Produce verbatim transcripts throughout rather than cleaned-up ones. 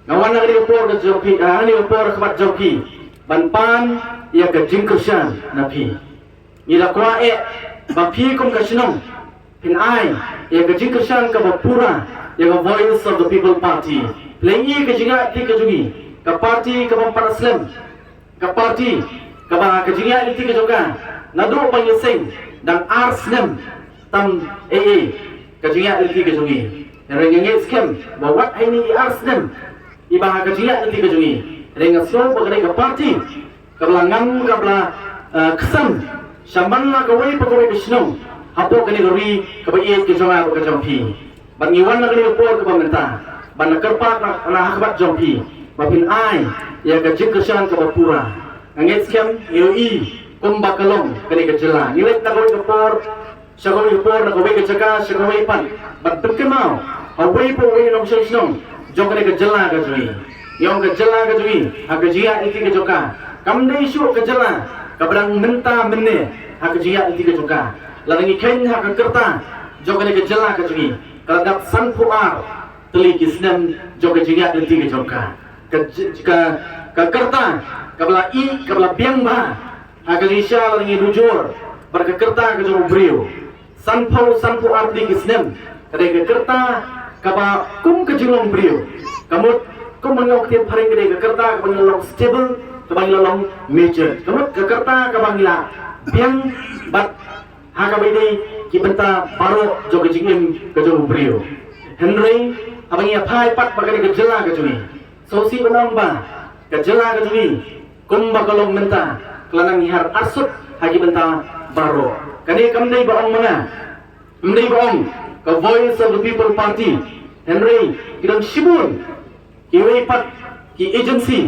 Nga wan ha kane ka por ka jong phi, ha kane ka por ka khmat jong phi, ban pan ïa ka jingkyrshan na phi. Ngi la kwah eh ba phi kum ka shnong phin ai ïa ka jingkyrshan kaba pura ïa ka Voice of the People Party. Phi la ïohi ka jingïaid lynti ka jong ngi, ka party kaba ym pat slem, ka party kaba ka jingïaid lynti ka jong ka naduh ba ngi seng dang ar snem tam ei ei ka jingïaid lynti ka jong ngi. Hynrei nga ngeit skhem ba wat ha ine i ar snem iba ha ka jingïaid lynti ka jong ngi, hynrei nga sngew ba ka dei ka party kaba la ngam, kaba la, eh, ksan shaman la kawei pa kawei ka shnong hapoh kane ka ri kaba ïeit ka jong nga bad ka jong phi. Bad ngi wan na kane ka por kaba mynta ban da kyrpad na, na ha khmat jong phi ba phin ai ïa ka jingkyrshan kaba pura. Nga ngeit skhem ngi ïohi kumba ka long kane ka jylla. Ngi leit na kawei ka por sha kawei ka por, na kawei ka jaka sha kawei pat, ban pynkynmaw ha uwei pa uwei u nongshong shnong jong kane ka jylla ka jong ngi. Ïa ka jylla ka jong ngi ha ka jingïaid lynti ka jong ka kam dei shuh ka jylla kaba dang mynta mynne ha ka jingïaid lynti ka jong ka. Lada ngi kheiñ ha ka rta jong kane ka jylla ka jong ngi, ka la dap sanphew ar tylli ki snem jong ka jingïaid lynti ka jong ka. Ka j-, ka, ka rta kaba la ïeh, kaba la biang bha ha ka jingshisha lada ngi nujor bad ka rta ka jong u briew. Sanphew, sanphew ar tylli ki snem, ka dei ka rta kaba kum ka jinglong briew. Ka mut, kum ba ngi ong ktien phareng, ka dei ka rta kaba ngi la long stable, kaba ngi la long mature. Ka mut ka rta kaba ngi la biang bad ha kaba ïadei ki bynta baroh jong ka jingim ka jong u briew. Hynrei haba ngi ïa phai pat ba kane ka jylla ka jong ngi, sngewsih ban ong ba ka jylla ka jong ngi kumba ka long mynta ka la nang hiar arsut ha ki bynta baroh. Kane kam dei ba ong ma nga, kam dei ba ong ka Voice of the People Party, hynrei ki don shibun kiwei pat ki agency,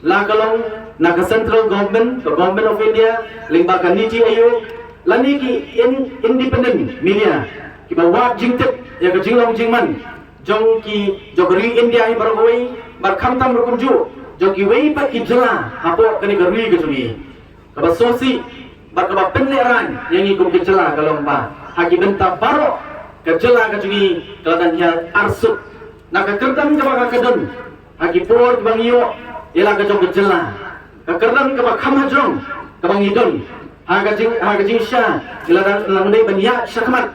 la ka long na ka central government, ka Government of India, lyngba ka NITI Aayog, lane ki in-, independent media kiba wad jingtip ïa ka jinglong jingman jong ki, jong ka ri India hi baroh kawei, bad khamtam ruh kumjuh jong kiwei pat ki jylla hapoh kane ka ri ka jong ngi. Kaba sngewsih bad kaba pynlehraiñ ïa ngi kum ka jylla ka long ba ha ki bynta baroh ka jylla ka jong ngi ka la dang hiar arsut. Na ka kyrdan kaba ka, ka don ha ki por kiba ngi ïoh ïa la ka jong ka jylla, ka kyrdan kaba kham hajrong kaba ngi don ha ka jing, ha ka jingshisha ngi la dang, la dang dei ban ïaid shakhmat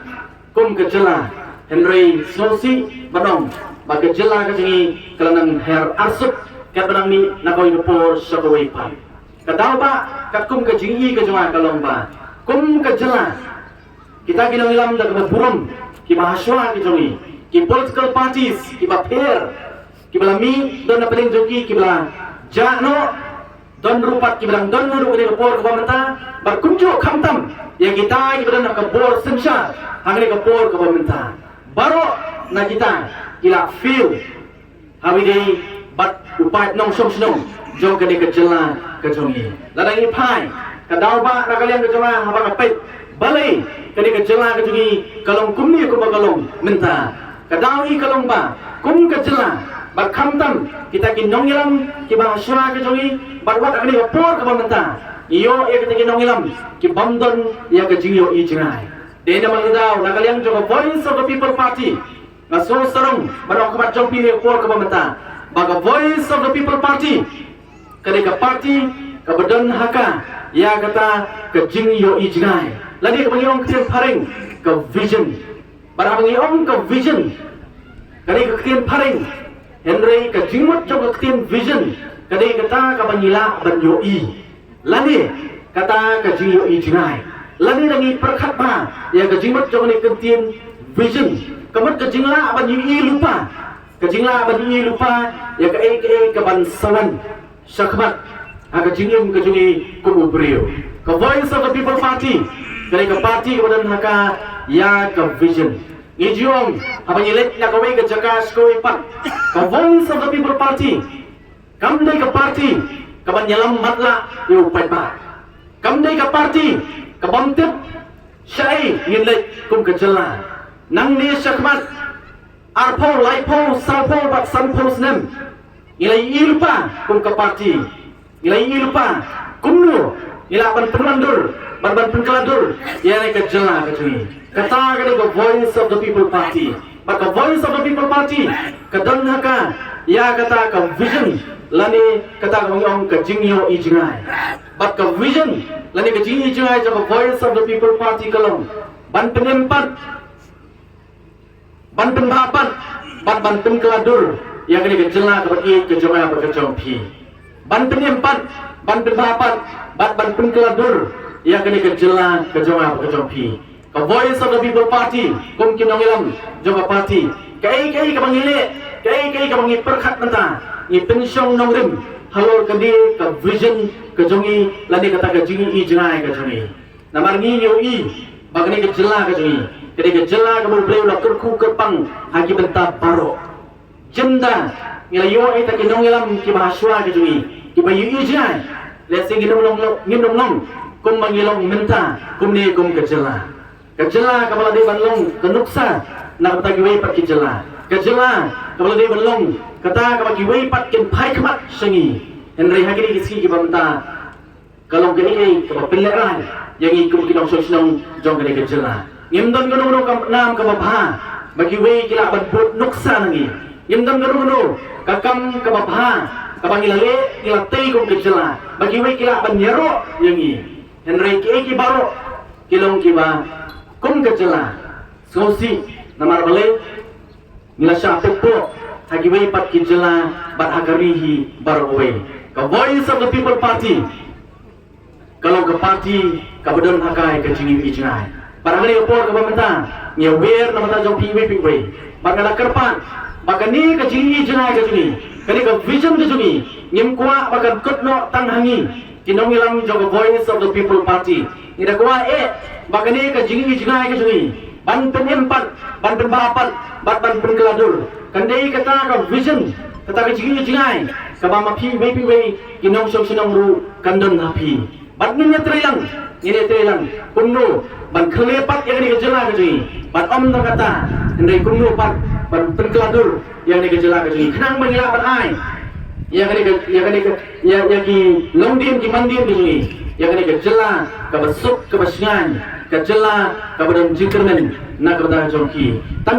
kum ka jylla, hynrei sngewsih ban ong ba ka jylla ka jong ngi ka la nang hiar arsut katba nang mih na kawei ka por sha kawei pat. Ka daw ba katkum ka jingïohi ka jong nga ka long ba kum ka jylla, kita ki nongïalam da kaba burom kiba ha shuwa ki jong ngi, ki political parties kiba pher, kiba la mih don na pdeng jong ki, kiba la jah noh, don ruh pat kiba dang don naduh kane ka por kaba mynta, bad kumjuh khamtam ïa kita kiba don ha ka bor synshar ha kane ka por kaba mynta. Baroh na kita ki la fail haba ïadei bad u paid nongshong shnong jong kane ka jylla ka jong ngi. Lada ngi phai, ka daw ba na ka liang ka jong nga haba nga peit balei kane ka jylla ka jong ngi ka long kumne kumba ka long mynta, ka daw hi ka long ba kum ka jylla bad khamtam kita ki nongïalam kiba ha shuwa ka jong ngi bad wat ha kane ka por kaba mynta, ngi ïoh ïa kita ki nongïalam ki bym don ïa ka jingïohi jngai. Dei namar kata na ka liang jong ka Voice of the People Party, nga sngew sarong ban ong ha khmat jong phi ha ka por kaba mynta ba ka Voice of the People Party ka dei ka party kaba don ha ka ïa kata ka jingïohi jngai, lane kaba ngi ong ktien phareng ka vision. Bad haba ngi ong ka vision, ka dei ka ktien phareng, hynrei ka jingmut jong ka ktien vision ka dei kata kaba ngi lah ban ïohi, lane kata ka jingïohi jngai. Lane da ngi pyrkhat bha ïa ka jingmut jong kane ka ktien vision, ka mut ka jinglah ban ïohi lypa, ka jinglah ban ïohi lypa ïa kaei kaei kaban sa wan shakhmat ha ka jingim ka jong ngi kum u briew. Ka Voice of the People Party ka dei ka party kaba don ha ka ïa ka vision. Ngi ju ong haba ngi leit na kawei ka jaka sha kawei pat, ka Voice of the People Party kam dei ka party kaban ïalam matlah ïa u paidbah. Kam dei ka party kabym tip shaei ngin leit kum ka jylla. Nangne shakhmat arphew, laiphew, sawphew bad sanphew snem, ngi la ïohi lypa kum ka party, ngi la ïohi lypa kumno ngi lah ban pynwandur bad ban pynkylla dur ïa kane ka jylla ka jong ngi. Kata ka dei ka Voice of the People Party. Bad ka Voice of the People Party ka don ha ka ïa kata ka vision lane kata ka ong ka jingïohi jngai. Bad ka vision lane ka jingïohi jngai jong ka Voice of the People Party ka long ban pynim pat, ban pynbha pat, bad ban pynkylla dur ïa kane ka jylla kaba ïeit ka jong nga bad ka jong phi. Ban pynim pat, ban pynbha pat, bad ban pynkylla dur ïa kane ka jylla ka jong nga bad ka jong phi. Ka Voice of the People Party, kum ki nongïalam jong ka party, kaei kaei kaba ngi leh, kaei kaei kaba ngi pyrkhat mynta, ngi pynshong nongrim halor kane ka vision ka jong ngi lane kata ka jingïohi jngai ka jong ngi. Namar ngi ïohi ba kane ka jylla ka jong ngi, kane ka jylla kaba U Blei u la kyrkhu kyrpang ha ki bynta baroh. Jynda ngi la ïohi ïa kita ki nongïalam kiba ha shuwa ka jong ngi kiba ïohi jngai, lehse ngin ym long, ngin ym long kumba ngi long mynta kumne kum ka jylla. Ka jylla kaba la dei ban long ka nuksa na kata kiwei pat ki jylla. Ka jylla kaba la dei ban long kata kaba kiwei pat kin phai khmat sha ngi. Hynrei ha kine ki sngi kiba mynta ka long kaei kaei kaba pynlehrain ïa ngi kum ki nongshong shnong jong kane ka jylla. Ngim don kano kano ka nam kaba bha ba kiwei ki lah ban bud nuksa na ngi. Ngim don kano kano ka kam kaba bha kaba ngi la leh, ngi la tei kum ka jylla ba kiwei ki lah ban ïaroh ïa ngi. Hynrei kiei kiei baroh ki long kiba kum ka jylla sngewsih, namar balei? Ngi la shah pynpoh ha kiwei pat ki jylla bad ha ka ri hi baroh kawei. Ka Voice of the People Party ka long ka party kaba don ha ka jingïohi jngai. Bad ha kane ka por kaba mynta ngi aware na ka bynta jong phi iwei pa iwei. Bad nga la kyrpad ba kane ka jingïohi jngai ka jong ngi, kane ka vision ka jong ngi, ngim kwah ba kan kut noh tang ha ngi ki nongïalam jong ka Voice of the People Party. Ngi da kwah eh ba kane ka jingïohi jngai ka jong ngi ban pynim pat, ban pynbha pat bad ban pynkylla dur kan dei kata ka vision, kata ka jingïohi jngai kaba ma phi iwei pa iwei ki nongshong shnong ruh kan don ha phi. Bad ngin ïatreilang, ngin ïatreilang kumno ban khyllipmat ïa kane ka jylla ka jong ngi. Bad ym tang kata, hynrei kumno pat ban pynkylla dur ïa kane ka jylla ka jong ngi khnang ba ngi lah ban ai ïa kane ka, ïa kane ka, ïa, ïa ki longdien ki mandien ka jong ngi, ïa kane ka jylla kaba suk kaba shngaiñ, ka jylla kaba don jingkyrmen na ka bynta jong ki. Tang